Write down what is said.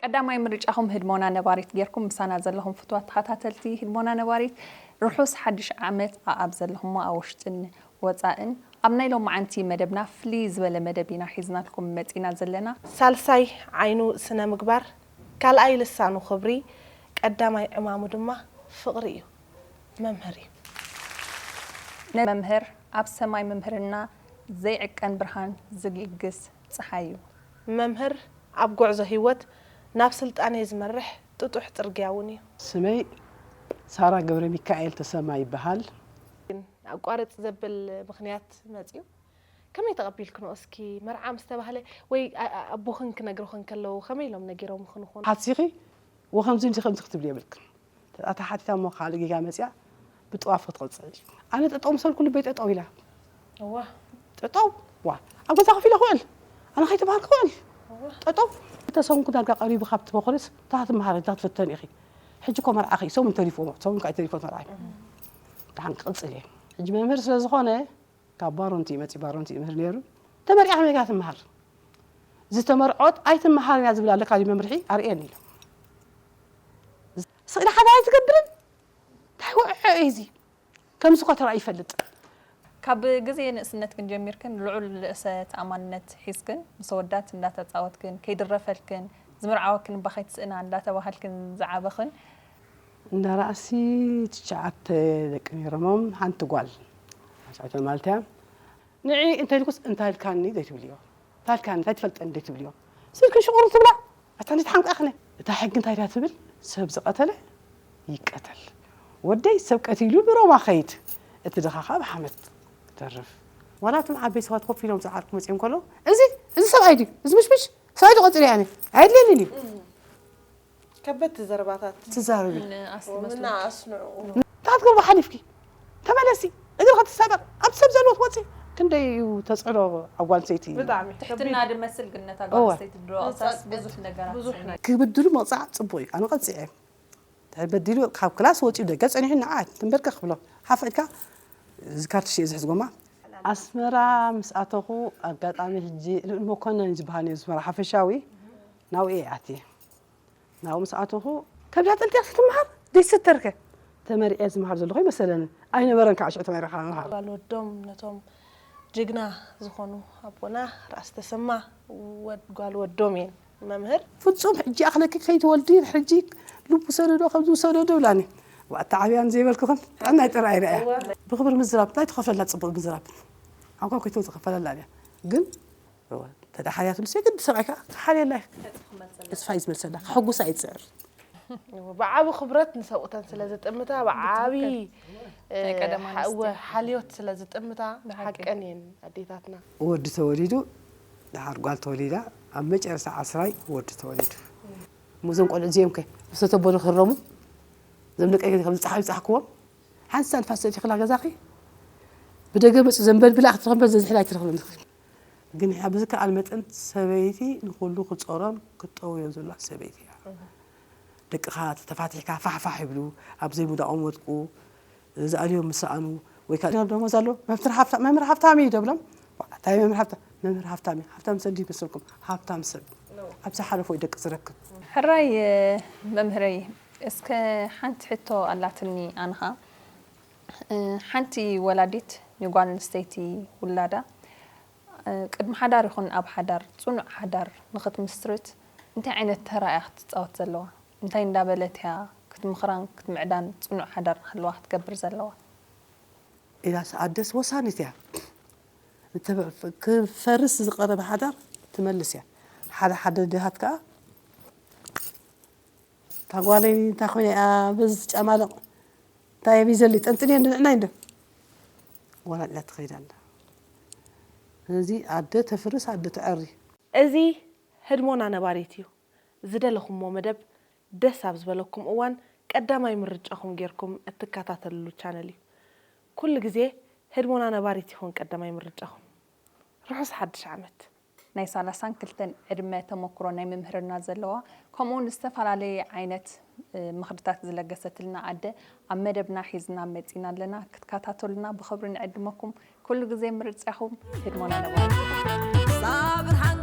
ቀዳማይ ምርጫኹም ህድሞና ነባሪት ጌርኩም ምሳና ዘለኹም ፍትዋት ተኸታተልቲ ህድሞና ነባሪት፣ ርሑስ ሓድሽ ዓመት። ኣኣብ ዘለኹሞ ኣብ ውሽጥን ወጻእን ኣብ ናይ ሎማዓንቲ መደብና ፍልይ ዝበለ መደብ ኢና ሒዝናልኩም መጺና ዘለና። ሳልሳይ ዓይኑ ስነ ምግባር፣ ካልኣይ ልሳኑ ክብሪ፣ ቀዳማይ ዕማሙ ድማ ፍቕሪ እዩ። መምህር እዩ። መምህር ኣብ ሰማይ መምህርና ዘይዕቀን ብርሃን ዝልግስ ጸሓይ እዩ። መምህር ኣብ ጉዕዞ ህይወት ናብ ስልጣኔ ዝመርሕ ጥጡሕ ጽርግያ እውን እዩ። ስመይ ሳራ ገብረ ሚካኤል ተሰማ ይበሃል። ኣቋርጽ ዘብል ምኽንያት መጺኡ ከመይ ተቐቢልክንኦ? እስኪ መርዓ ምስ ተባህለ ወይ ኣ- ኣ- ኣቦኽን ክነግሩኽን ከለዉ ከመይ ኢሎም ነጊሮምኽን ይኾኑ? ሓሲኺ ወ ከምዚ እንዲ ከምዚ ክትብሊ የብልክን። እታ ሓቲታ እሞ ካልእ ጌጋ መጺኣ ብጥዋፍ ክትቕጽል። ኣነ ጠጠው ምሰልኩ ልበይ ጠጠው ኢላ። እዋ። ጠጠው ዋ ኣብ ገዛ ኮፍ ኢለ ክውዕል ኣነ ከይተባህር ክውዕል እዋ። ጠጠው ተሰንኩ ዳርጋ ቀሪቡ ካብቲ በኮለስ እታ ክትመሃር እታ ክትፍተን ኢኺ። ሕጂ እኮ መርዓኺ ሰሙን ተሪፍዎ ሰሙን ከዓ ተሪፎት መርዓይ። ደሓን ክቕጽል እየ። ሕጂ መምህር ስለ ዝኾነ ካብ ባሮንቲ እዩ መፂኡ። ባሮንቲ ይምህር ነይሩ። ተመሪዓ ከመይ ትምሃር? ዝተመርዖት ኣይትምሃርን እያ ዝብል ኣለካ ድዩ መምርሒ? ኣርእየኒ ኢሉ። ስቕ ኢላ ሓዳር ኣይትገብርን? እንታይ ወዕዖ እዩ እዚ? ከምዚ እኳ ተራእዩ ይፈልጥ። ካብ ግዜ ንእስነትክን ጀሚርክን ልዑል ርእሰ ተኣማንነት ሒዝክን ምስ ኣወዳት እንዳተፃወትክን ከይድረፈልክን ዝምርዓወክን እባ ከይትስእና እንዳተባሃልክን ዝዓበኽን እንዳራእሲ ትሽዓተ ደቂ ነይሮሞም ሓንቲ ጓል ኣስዕቶ ማለት እያ። ንዒ እንተልኩስ እንታይ ኢልካኒ ዘይትብልዮ እንታይ ኢልካኒ እንታይ ትፈልጠኒ ዘይትብልዮ ስልክን ሽቑርን ትብላ ኣታ እንዴት ሓምቃ ክነ እታ ሕጊ እንታይ ድያ ትብል ሰብ ዝቐተለ ይቀተል ወደይ ሰብ ቀቲሉ ብሮማ ኸይድ እቲ ድኻ ከዓ ብሓመድ ክተርፍ ዋላ እቶም ዓበይ ሰባት ኮፍ ኢሎም ዝዓርኩ መፅኦም ከሎ እዚ እዚ ሰብኣይ ድዩ እዚ ምሽምሽ ሰብኣይ ተቆፂረ ያነ ኣይድለንን እዩ ከበድቲ ዘረባታት ትዛረቢ እና ኣስንዑ ታት ገርባ ሓሊፍኪ ተመለሲ እግር ክትሳበር ኣብ ሰብ ዘለዎ ትወፂ ክንደይ እዩ ተፅዕኖ ኣጓል ሰይቲ ብጣዕሚ ትሕትና ድመስል ግን ነታ ጓል ኣንስተይቲ ድሮ ኣውሳስ ብዙሕ ነገራት ብዙሕ ነገር ክብድሉ መቕፃዕ ፅቡቅ እዩ ኣነ ቀፂዐ ተበዲሉ ካብ ክላስ ወፂኡ ደገ ፀኒሑ ንዓ ትንበርከ ክብሎ ሓፈ ኢልካ እዚ ካርትሽ እየ ዝሕዝጎማ ኣስመራ ምስ ኣተኹ ኣጋጣሚ ሕጂ ልኡል መኮነን ዝበሃል ነዩ ኣስመራ ሓፈሻዊ ናብኡ እየ ኣትየ ናብኡ ምስ ኣተኹ ከብዳ ጠልጢያ ክትምሃር ዘይሰተርከ ተመሪዐ ዝምሃር ዘለኹ ይመሰለኒ ኣይነበረን ከዓ ሽዑ ተመሪኻ ምምሃር ጓል ወዶም ነቶም ጅግና ዝኾኑ ኣቦና ራእሲ ተሰማ ወድ ጓል ወዶም እየን መምህር ፍጹም ሕጂ ኣኽለኪ ከይትወልዲ ሕጂ ልቡ ሰደዶ ከምዚ ሰደዶ ብላኒ ዋእታ ዓብያን ዘይበልክኽን ጥዕናይ ጥራይ ረኣያ ብኽብሪ ምዝራብ እንታይ ትኸፍለላ ጽቡቕ ምዝራብ ኣኳ ኮይቶ ዝኸፈለላ እያ ግን ተዳሓርያትሉ ሴ ግዲ ሰብኣይ ከዓ ተሓርየላ ተስፋ እዩ ዝመልሰላ ከሐጉሳ እዩ ዝፅዕር ብዓቢ ክብረት ንሰብኡተን ስለ ዝጥምታ ብዓቢ ሓልዮት ስለ ዝጥምታ ሓቀን እየን ኣዴታትና ወዲ ተወሊዱ ድሓር ጓል ተወሊዳ ኣብ መጨረስታ ዓስራይ ወዲ ተወሊዱ እሞ እዞም ቆልዑ እዚኦም ከ ምስ ተቦሉ ክረሙ እዞም ደቀ ከም ዝፀሓዩ ፀሕክዎም ሓንሳ ንፋስ ተእቲኽላ ገዛኺ ብደገ መፁ ዘንበልብላ ክትረኽበ ዘዝሕላ ኣይትረኽበን ግን ሕያ ብዝከኣል መጠን ሰበይቲ ንኹሉ ክፀሮን ክጠውዮን ዘለዋ ሰበይቲ እያ ደቅኻ ተፋቲሕካ ፋሕፋሕ ይብሉ ኣብ ዘይሙዳቖም ወድቁ ዝኣልዮም ምስ ሰኣኑ ወይ ከዓ ደሞዝ ኣሎ መምህር ሃብታም እዩ ደብሎም እንታይ መምህር ሃብታም መምህር ሃብታም እዩ ሃብታም ሰብ እንዲህ ይመስልኩም ሃብታም ሰብ ኣብ ዝሓለፎ እዩ ደቂ ዝረክብ ሕራይ መምህረይ እስከ ሓንቲ ሕቶ ኣላትኒ ኣንኻ ሓንቲ ወላዲት ንጓል ኣንስተይቲ ውላዳ ቅድሚ ሓዳር ይኹን ኣብ ሓዳር ፅኑዕ ሓዳር ንኽትምስርት እንታይ ዓይነት ተራ እያ ክትፃወት ዘለዋ? እንታይ እንዳበለት እያ ክትምኽራን ክትምዕዳን ፅኑዕ ሓዳር ንክህልዋ ክትገብር ዘለዋ? ኢላስ ኣደስ ወሳኒት እያ ክፈርስ ዝቐረበ ሓዳር ትመልስ እያ ሓደ ሓደ ድሃት ከዓ እታ ጓለይ እንታይ ኮይና እያ በዚ ጫማለቕ እንታይ እያ ዘሊ ጠንጥንየ ንዕናይ እንዶ ወላዲኣ ትኸይድ ኣላ ስለዚ ኣደ ተፍርስ ኣደ ትዐሪ እዚ ህድሞና ነባሪት እዩ ዝደለኹሞ መደብ ደስ ኣብ ዝበለኩም እዋን ቀዳማይ ምርጫኹም ጌርኩም እትከታተልሉ ቻነል እዩ ኩሉ ግዜ ህድሞና ነባሪት ይኹን ቀዳማይ ምርጫኹም ርሑስ ሓድሽ ዓመት ናይ ሰላሳን ክልተን ዕድመ ተመኩሮ ናይ ምምህርና ዘለዋ ከምኡውን ዝተፈላለየ ዓይነት ምኽርታት ዝለገሰትልና ኣደ ኣብ መደብና ሒዝና መፂና ኣለና ክትከታተሉና ብኽብሪ ንዕድመኩም ኩሉ ግዜ ምርፅያኹም ህድሞና ነባሪት